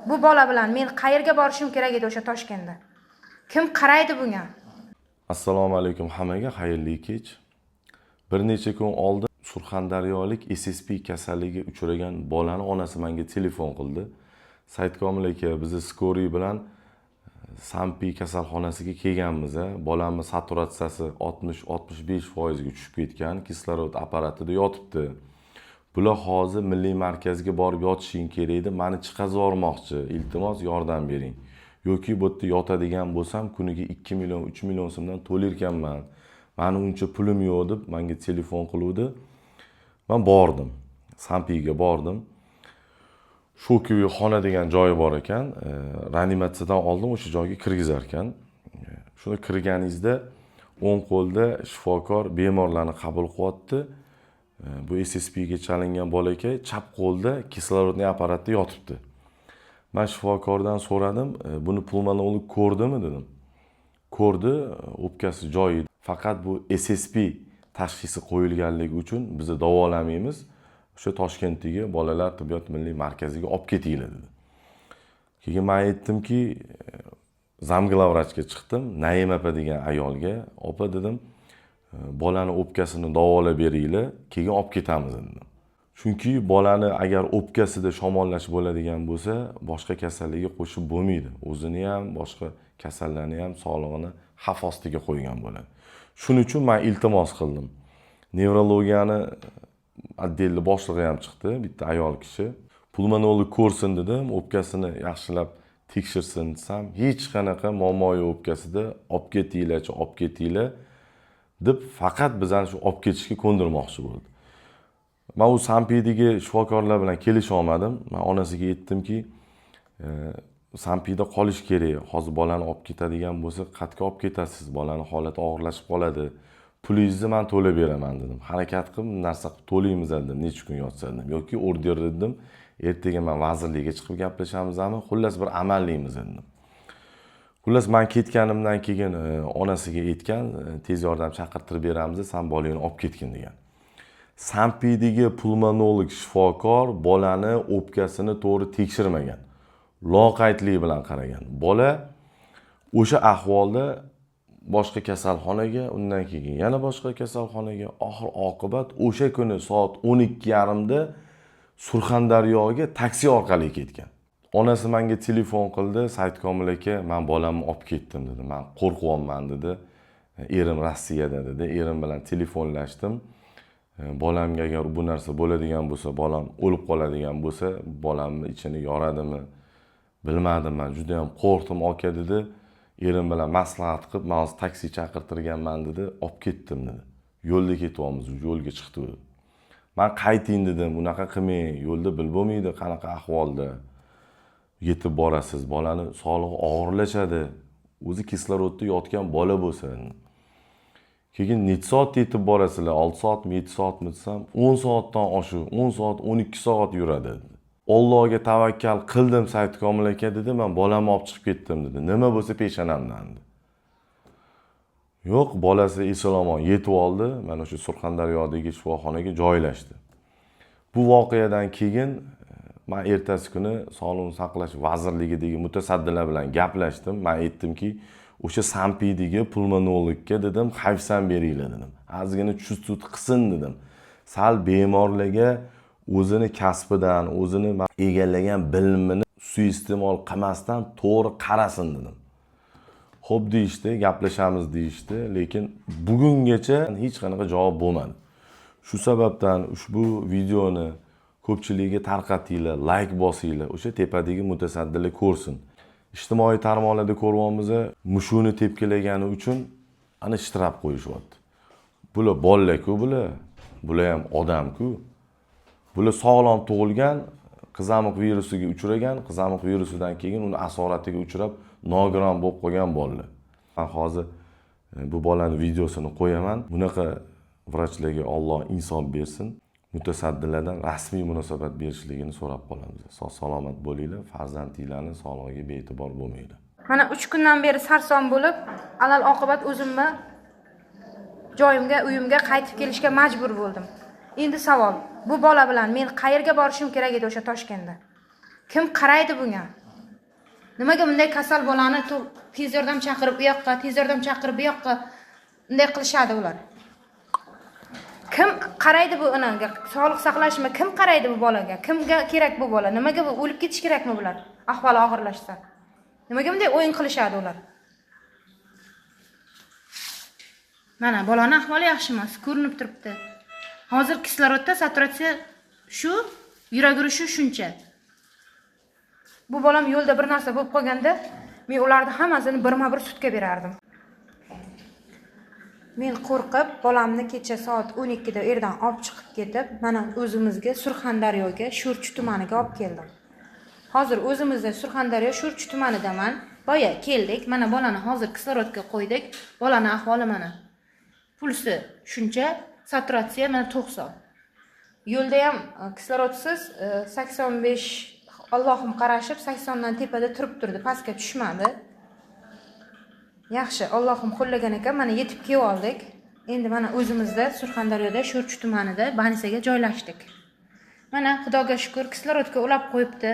Bu bola bilan men qayerga borishim kerak edi o'sha Toshkentda? Kim qaraydi bunga? Assalomu alaykum hammaga, xayrli kech. Bir necha kun oldin Surxondaryolik SSP kasalligiga uchragan bolani onasi menga telefon qildi. Saidkomil aka, bizni скорый bilan Sampi kasalxonasiga kelganmiz. Bolamni saturatsiyasi 60-65% ga tushib ketgan, kislorod apparatida yotibdi. Bular hozir milliy markazga borib yotishing kerak edi, meni chiqazib yubormoqchi, iltimos yordam bering. Yoki bu yerda yotadigan bo'lsam, kuniga 2 million, 3 million so'mdan to'larkanman. Mani uncha pulim yo'q deb menga telefon qiluvdi. Men bordim. Sampiga bordim. Шоковый xona degan joyi bor ekan. Reanimatsiyadan oldin o'sha joyga kirgizar ekan. Shunda kirganingizda o'ng qo'lda shifokor bemorlarni qabul qilyapti. Bu SSP ga chalingan bolakay chap qo'lda kislorodniy apparatda yotibdi. Men shifokordan so'radim, buni pulmonolog ko'rdimi dedim. Ko'rdi, o'pkasi joyida. Faqat bu SSP tashxisi qo'yilganligi uchun biz davolamaymiz. O'sha Toshkentdagi bolalar tibbiyot milliy markaziga olib ketinglar dedi. Keyin men aytdimki, замглавврач ga chiqdim, Naim opa degan ayolga, opa dedim, bolani o'pkasini davolab beringlar, keyin olib ketamiz dedim. Chunki bolani agar o'pkasida shamollash bo'ladigan bo'lsa, boshqa kasallikka qo'shib bo'lmaydi. O'zini ham, boshqa kasallarni ham sog'lig'ini xavf ostiga qo'ygan bo'ladi. Shuning uchun men iltimos qildim. Nevrologiyani отдел ni boshlig'i ham chiqdi, bitta ayol kishi. Pulmonolog ko'rsin dedim, o'pkasini yaxshilab tekshirsin desam, hech qanaqa muammo yo'q o'pkasida, olib ketinglarchi, olib ketinglar deb faqat bizani shu olib ketishga ko'ndirmoqchi bo'ldi. Men u Sampidagi shifokorlar bilan kelisha olmadim. Men onasiga aytdimki, Sampida qolish kerak. Hozir bolani olib ketadigan bo'lsa, qayerga olib ketasiz? Bolani holati og'irlashib qoladi. Pulingizni men to'lab beraman dedim. Harakat qilib narsa qilib to'laymiz dedim, necha kun yotsa dedim. Yoki order dedim. Ertaga men vazirlikka chiqib gaplashamizmi? Xullas bir amallaymiz dedim. Xullas men ketganimdan keyin onasiga aytgan, tez yordam chaqirtirib beramiz, san bolangni olib ketgin degan. Sampidagi pulmonolog shifokor bolani o'pkasini to'g'ri tekshirmagan. Loqaydlik bilan qaragan. Bola o'sha ahvolda boshqa kasalxonaga, undan keyin yana boshqa kasalxonaga, oxir oqibat o'sha kuni soat 12:30 da Surxondaryoga taksi orqali ketgan. Onasi menga telefon qildi, Saidkomil aka, men bolamni olib ketdim dedi. Men qo'rqyapman dedi. Erim Rossiyada dedi. Erim bilan telefonlashdim. Bolamga agar bu narsa bo'ladigan bo'lsa, bolam o'lib qoladigan bo'lsa, bolamni ichini yoradimi bilmadim, men juda ham qo'rqdim aka dedi. Erim bilan maslahat qilib, men hozir taksi chaqirtirganman dedi, olib ketdim dedi. Yo'lda ketyapmiz, yo'lga chiqdi dedi. Men qayting dedim, unaqa qilmang, yo'lda bilib bo'lmaydi qanaqa ahvolda yetib borasiz, bolani sog'lig'i og'irlashadi. O'zi kislorodda yotgan bola bo'lsa. Keyin necha soat yetib borasizlar? 6 soatmi, 7 soatmi desam, 10 soatdan oshiq, 10 soat, 12 soat yuradi dedi. Allohga tavakkal qildim Saidkomil aka dedi, men bolamni olib chiqib ketdim dedi. Nima bo'lsa peshonamdan dedi. Yo'q, bolasi eson-omon yetib oldi, mana o'sha Surxondaryodagi shifoxonaga joylashdi. Bu voqeadan keyin men ertasi kuni Sog'liqni saqlash vazirligidagi mutasaddilar bilan gaplashdim. Men aytdimki, o'sha Sampidagi pulmonologga dedim, hayfsan beringlar dedim. Ozgina chust qilsin dedim. Sal bemorlarga o'zini kasbidan, o'zini egallagan bilimini suiiste'mol qilmasdan to'g'ri qarasin dedim. Xo'p deyishdi, gaplashamiz deyishdi, lekin bugungacha hech qanaqa javob bo'lmadi. Shu sababdan ushbu videoni ko'pchilikka tarqatinglar, like bosinglar, o'sha tepadagi mutasaddilar ko'rsin. Ijtimoiy tarmoqlarda ko'ryapmiz, mushukni tepkilagani uchun ana shtraf qo'yishyapti. Bular bolalar-ku bular. Bular ham odam-ku. Bular sog'lom tug'ilgan, qizamiq virusiga uchragan, qizamiq virusidan keyin uni asoratiga uchrab nogiron bo'lib qolgan bolalar. Men hozir bu bolani videosini qo'yaman. Bunaqa vrachlarga Alloh insof bersin. Mutasaddilardan rasmiy munosabat berishligini so'rab qolamiz. Sog' salomat bo'linglar, farzandinglarni sog'lig'iga bee'tibor bo'lmanglar. Mana 3 kundan beri sarson bo'lib, alal oqibat o'zimni joyimga, uyimga qaytib kelishga majbur bo'ldim. Endi savol, bu bola bilan men qayerga borishim kerak edi o'sha Toshkentda? Kim qaraydi bunga? Nimaga bunday kasal bolani tez yordam chaqirib u yoqqa, tez yordam chaqirib bu yoqqa bunday qilishadi ular? Kim qaraydi bu onaga? Sog'liq saqlashmi? Kim qaraydi bu bolaga? Kimga kerak bu bola? Nimaga bu o'lib ketish kerakmi bular? Ahvoli og'irlashsa. Nimaga bunday o'yin qilishadi ular? Mana bolani ahvoli yaxshi emas, ko'rinib turibdi. Hozir kislorodda saturatsiya shu, yurak urishi shuncha. Bu bolam yo'lda bir narsa bo'lib qolganda, men ularni hammasini birma-bir sudga berardim. Men qo'rqib, bolamni kecha soat 12 da yerdan olib chiqib ketib, mana o'zimizga Surxondaryoga, Sho'rchi tumaniga olib keldim. Hozir o'zimizda Surxondaryo Sho'rchi tumanidaman. Boya keldik, mana bolani hozir kislorodga qo'ydik. Bolani ahvoli mana. Pulsi shuncha, saturatsiya mana 90. Yo'lda ham kislorodsiz 85, Allohim qarashib 80 dan tepada turib turdi, pastga tushmadi. Yaxshi, Allohim qo'llagan ekan, mana yetib kelib oldik. Endi mana o'zimizda Surxondaryoda Sho'rchi tumanida banisaga joylashdik. Mana Xudoga shukr, kislorodga ulab qo'yibdi,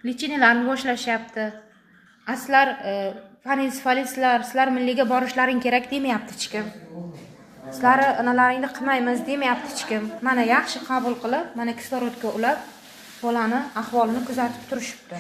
lecheniyalarni boshlashyapti. Aslar fanil-falislar, sizlar milliyga borishlaring kerak demayapti hech kim. Sizlar onalaringni qilmaymiz demayapti hech kim. Mana yaxshi qabul qilib, mana kislorodga ulab, bolani ahvolini kuzatib turishibdi.